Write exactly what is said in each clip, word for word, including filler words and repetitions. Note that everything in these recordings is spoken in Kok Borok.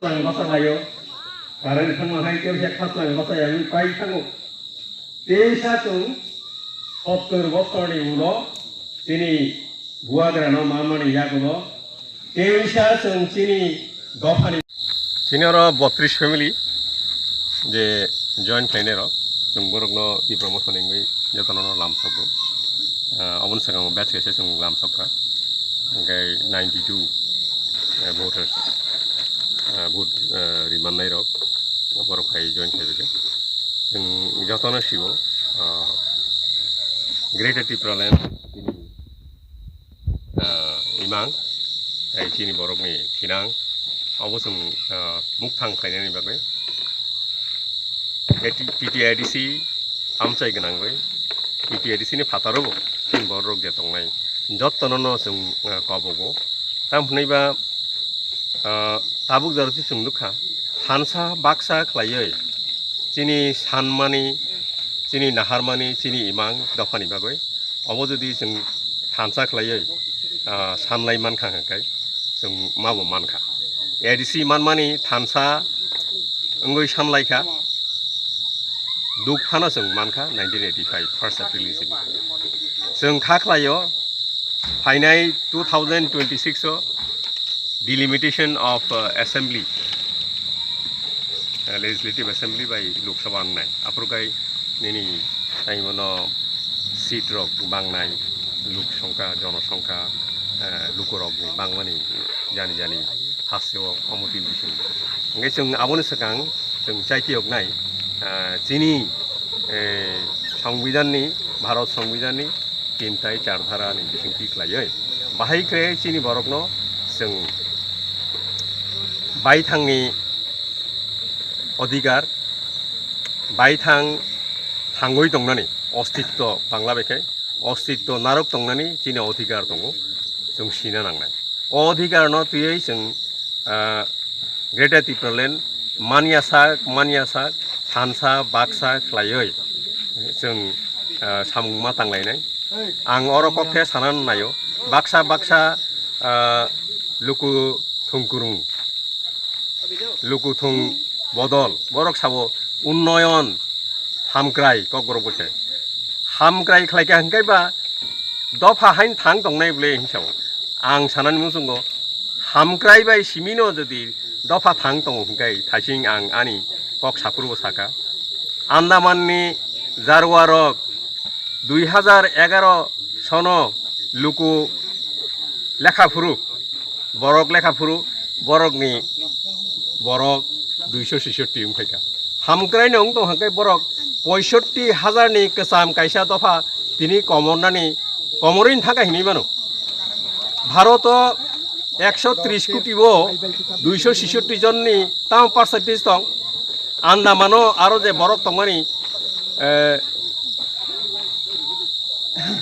Khaslang bachalaio. Current thangma hai khe khe khaslang bachayangwi pai thango. Teisa chwng sottor bosorni ulo chini buagrano mamani yagulo teisa chwng chini dophani. Chini oro botris family je join khlainai rok, chwng borokno Tipra Motha ni wngwi jotono lamsokgo. Ah, oboni swkango batch kaisa chwng lamsokha. Hingke ninety two, eh, voters, eh, vote, eh, rimannai rok, borok hai join khlaibaikha. Chwng jotono siwo, ah, Greater Tipraland, ah, imang, tei chini borokni thinang, obo chwng, ah, mukthang khlainani bagwi. T T I D C amchai gwnangwi, T T I D C ni phataro bo chini borok je tongnai, jottono no chwng, ah, kobogo. Tamo hwnwi ba, ah, tabuk jora se chwng nukha, thansa baksa khlaiwi chini sanmani, chini naharmani, chini imang dophani bagwi. Obo jodi chwng thansa khlaiwi, ah, sanlai mankha hwnkhe chwng mabo mankha. A D C manmani thansa wngwi sanlaikha. Duk phano chwng mankha nineteen eighty-five first April ni simi. Chwng kha khlaio phainai two thousand twenty-six o delimitation of, uh, assembly, uh, legislative assembly bai Lok Sabha wngnai. Aphuru kai nini tai mono seat rok bangnai, lok songkha, jono songkha, eh, lukurokni bangmani jani jani hasteo omo tin bising. Hingke chwng aboni swkang chwng chaitiyoknai, eh, chini, eh, Songbidanni, Bharat Songbidanni tin tai char dharani bisingtwi khlaiwi bahai khe chini borokno chwng baithangni odhikar, baithang thangwi tongnani ostitto Bangla bai khe ostitto narwk tongnani chini odhikar tongo, chwng sina nangnai. O odhikarno twiwi chwng, ah, Greater Tipraland manya sak, manya sak, thansa, baksa khlaiwi chwng, ah, samung ma tanglainai. Ang oro kok khe sana naio, baksa, baksa, ah, luku thungkurung, lukuthung bodol, borok sabo unnoyon hamkrai kokborok bwkhe. Hamkrai khlaikha hwnkhe ba dopha hain thang tongnai bwle hinwi sabo. Ang sanani muchungo hamkrai bai simino jodi dopha thang tongo hwnkhe thaising ang ani kok saphuru bo sakha. Andamanni jarwarok dui hajar egaro sono luku lekha phuru, borok lekha phuru, borokni borok duiso sisotti wng phaikha. Hamkraino wng tong hwnkhe borok poisotti hajarni kwcham kaisa dopha tini komornani, komorwini thangkha hinwi mano. Bharoto ekso tris koti o duiso sisotti jonni tamo percentage tong? Andamano aro je borok tongmani, eh,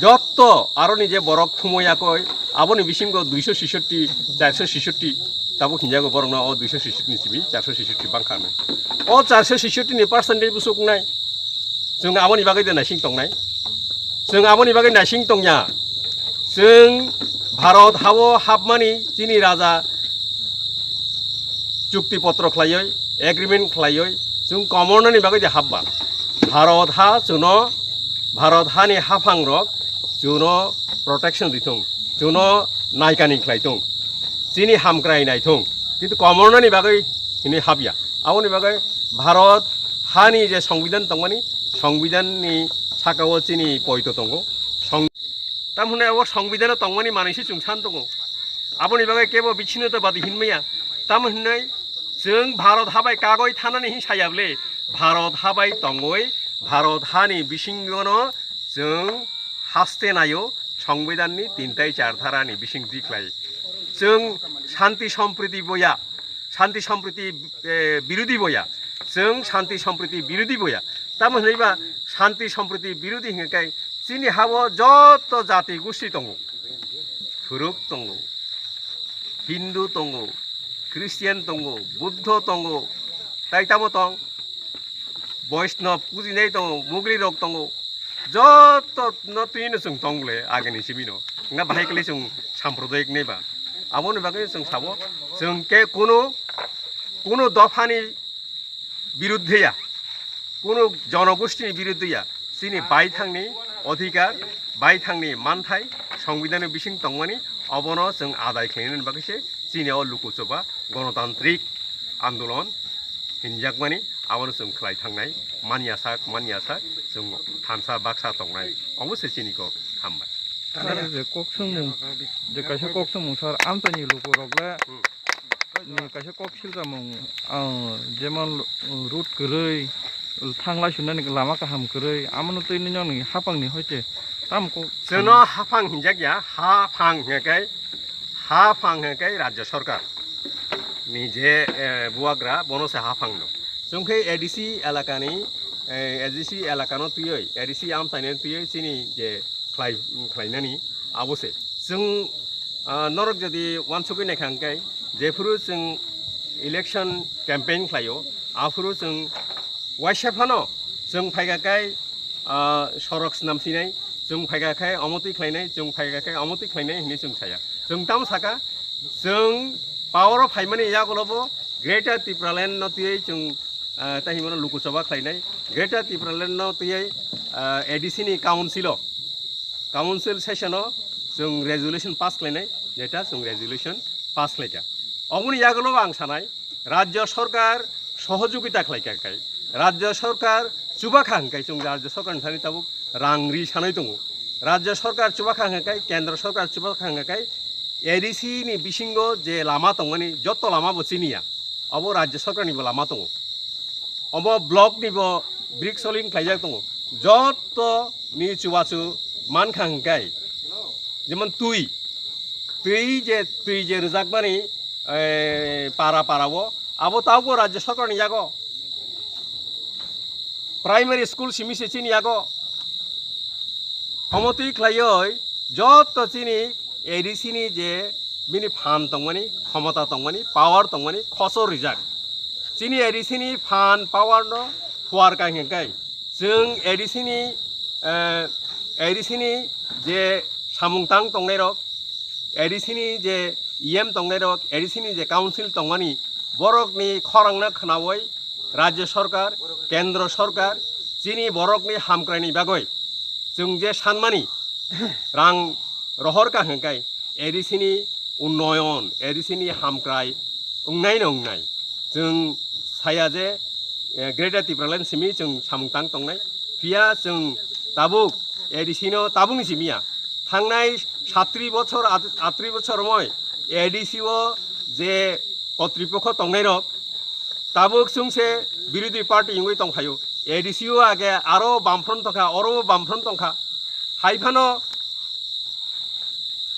jotto aroni je borok thumo yakoi, aboni bisingo duiso sisotti, charso sisotti, tabuk hinjago borokno o duiso sisotti ni simi charso sisotti bangkha hinwi. O charso sisotti ni percentage bwswk wngnai? Chwng aboni bagwi de naising tongnai? Chwng aboni bagwi naising tongya. Chwng Bharat hao hapmani chini raja chukti potro khlaiwi, agreement khlaiwi, chwng komornani bagwi de hapba. Bharat ha chuno, Bharat hani haphangrok chuno protection rithung, chuno naikani khlaitung, chini hamkrai naithung. Kintu komornani bagwi hini hapya. Aboni bagwi Bharat hani je songbidan tongmani, songbidanni sakao chini poito tongo. Song-, tamhwnwi abo songbidano tongmani manwi se chwng san tongo. Aboni bagwi kebo bichino to badi hinmaya. Tamhwnwi chwng Bharat habai kagoi thanani hin saya bwle, Bharat habai tongoi, Bharat hani bisingono chwng haste naio, songbidanni tin tai char dharani bising di khlai. Chwng shanti sompriti boya, shanti sompriti, eh, birodhi boya. Chwng shanti sompriti birodhi boya. Tamo hwnwi ba shanti sompriti birodhi hwnkhe kai chini habo joto jati gusti tongo. Thuruk tongo, Hindu tongo, Christian tongo, Buddho tongo, tai tamo tong? Boishnov pujinai tongo, Mugli rok tongo, joto no twi no chwng tong le agini simi no. Nga bahai kali chwng samprodayik nai ba. Aboni bagwi chwng sabo, chwng ke kuno Kuno dophani biruddhe ya, kuno jonogosthini biruddhe ya, chini baithangni odhikar, baithangni manthai, songbidhani bising tongmani, obono chwng adai khlainani bagwi se chini o lukuchoba gonotantrik andolon hinjakmani, abono chwng khlai thangnai, manya sak, manya sak, chwng thansa baksa tongnai, obo se chini kok. Hambai. Sir, je kok swngmung, je kaisa kok swngmung, sir, amchaini lukurok le Hmm. ni kaisa kok silchamung, ah, jemon, uh, road kwrwi, thang lai sunani lama kaham kwrwi, amono twi nini haphangni hoite tamo kok Chwngno haphang hinjak ya, haphang hingkhe, haphang hingkhe Rajya Sarkar ni je, eh, buagra bono se haphang no. Chwng khe A D C elakani, eh, A D C elakano twiwi, A D C amchaini twiwi chini je khlai, khlainani abo se. Chwng, ah, norok jodi uansugwi naikha hwnkhe, jephuru chwng election campaign khlaio, aphuru chwng waisa phano chwng phaikha khe, ah, sorok snam sinai, chwng phaikha khe omo twi khlainai, chwng phaikha khe omo twi khlainai hinwi chwng saya. Chwng tamo saka, chwng power o phaimani yagulo bo Greater Tipraland no twiwi chwng, ah, tei himano lukuchoba khlainai. Greater Tipraland no twiwi, ah, A D C ni council o, council session o chwng resolution pass khlainai, jeta chwng resolution pass khlaikha. Oboni yagulo ang sanai, Rajya Sarkar sohojogita khlaikha khai, Rajya Sarkar chubakha hwnkhe chwng Rajya Sarkar ni thani tabuk rang ri sanai tongo. Rajya Sarkar chubakha hwnkhe, Kendra Sarkar chubakha hwnkhe, A D C ni bisingo je lama tongmani joto lama bo chiniya, abo Rajya Sarkar ni bo lama tongo. Omo block ni bo brick soling khlaijak tongo. Joto ni chubachu mankha hwnkhe, jemon twi, twi je, twi je rwjakmani, eh, para para o, abo tabuk bo Rajya Sarkar ni yago. Primary school simi se chini yago. Omo twi khlaioi joto chini A D C ni je bini phan tongmani, khomota tongmani, power tongmani, khosor rijak. Chini A D C ni phan power no phuar kai hwnkhe kai. Chwng A D C ni, eh, A D C ni je samung tang tongnai rok, A D C ni je E M tongnai rok, A D C ni je council tongmani, borok ni khorang no khnaui Rajya Sarkar, Kendra Sarkar, chini borok ni hamkrai ni bagwi chwng je sanmani rang rohor ka hwnkhe A D C ni unnoyon, A D C ni hamkrai wngnai no wngnai. Chwng saya je, eh, Greater Tipraland simi chwng samung tang tongnai. Phiya chwng tabuk A D C no tabukni simi ya. Thangnai satri bochor, at-, atri bochor moi A D C o je kotripokho tongnai rok tabuk chwng se birodhi party wngwi tongphaio. A D C o age aro bamfront tongkha, oro bamfront tongkha. Hai phano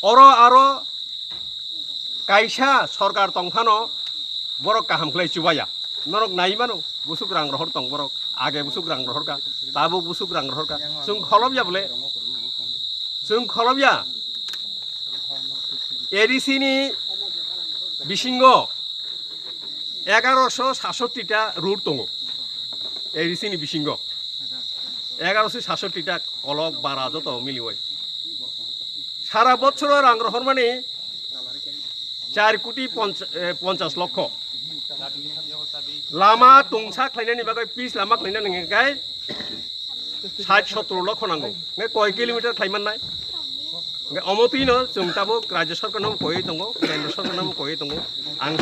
oro aro kaisa sorkar tong phano borok kaham khlai chubaya. Norok nai mano, busuk rang rohor tong borok, age busuk rang rohor ka, tabuk busuk rang rohor ka. Chwng kholobya bole, chwng kholobya. A D C ni bisingo egaroso sasotti ta road tongo. A D C ni bisingo egaroso sasotti ta kolok bara joto milioi. Sara bochoro rang rohormani char koti ponch-, eh, ponchas lokho. Lama tungsa khlainani bagwi pis lama khlainani hwnkhe sait sottor lokho nango. Hwnkhe koi kilometer khlai mannai? Hwnkhe omo twino chwng tabuk Rajya Sarkar no koi tongo, Kendra Sarkar no koi tongo. Ang,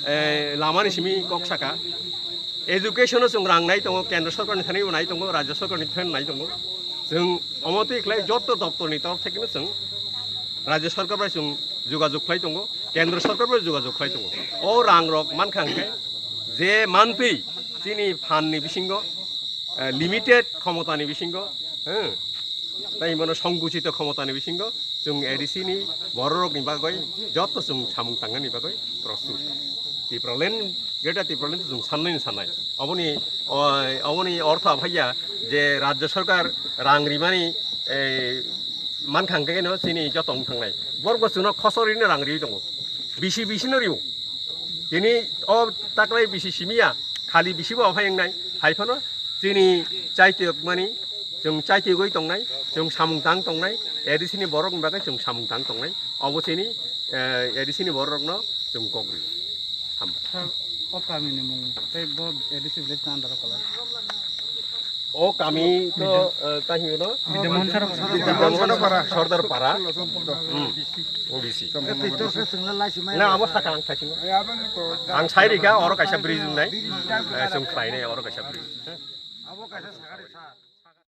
eh, lamani simi kok saka. Education o chwng rang nai tongo, Kendra Sarkar ni thani bo nai tongo, Rajya Sarkar ni thani nai tongo. Chwng omo twi khlai joto doptor ni torof thekeno chwng Rajya Sarkar bai chwng jogajog khlai tongo, Kendra Sarkar bai jogajog khlai tongo. O rang rok mankha hwnkhe je mantwi chini phan ni bisingo, eh, limited khomota ni bisingo, eh, tai mano songkuchito khomota ni bisingo chwng A D C ni borok rok ni bagwi joto chwng samung tangnani bagwi prostut. Tipraland, Greater Tipraland chwng sannai ni sannai. Oboni, o, oboni ortho aphaiya je Rajya Sarkar rang rimani, eh, mankha hwnkhe no chini joto wng thangnai. Borok bo chwngno khosor rino rang riwi tongo. Bisi bisi no rio. Tini o taklai bisi simiya, khali bisi bo aphai wngnai. Hai phano chini chaitokmani, chwng chaitogwi tongnai, chwng samung tang tongnai, A D C ni borok ni bagwi chwng samung tang tongnai. Obo chini, eh, A D C ni borok rokno chwng kok rio. Hambai. O kami ni mung tei bo A D C village ni under o kwlai. O kami to, eh, ta hino no? Bidya Mohan Sardar Para. Bidya Mohan Sardar Para. Sardar Para. Hmm. O D C. Na, abo saka ang thasino. Ang sai rikha, oro kaisa bridge wngnai. Eh, chwng khlainai, oro kaisa bridge. Abo kaisa sakari sa.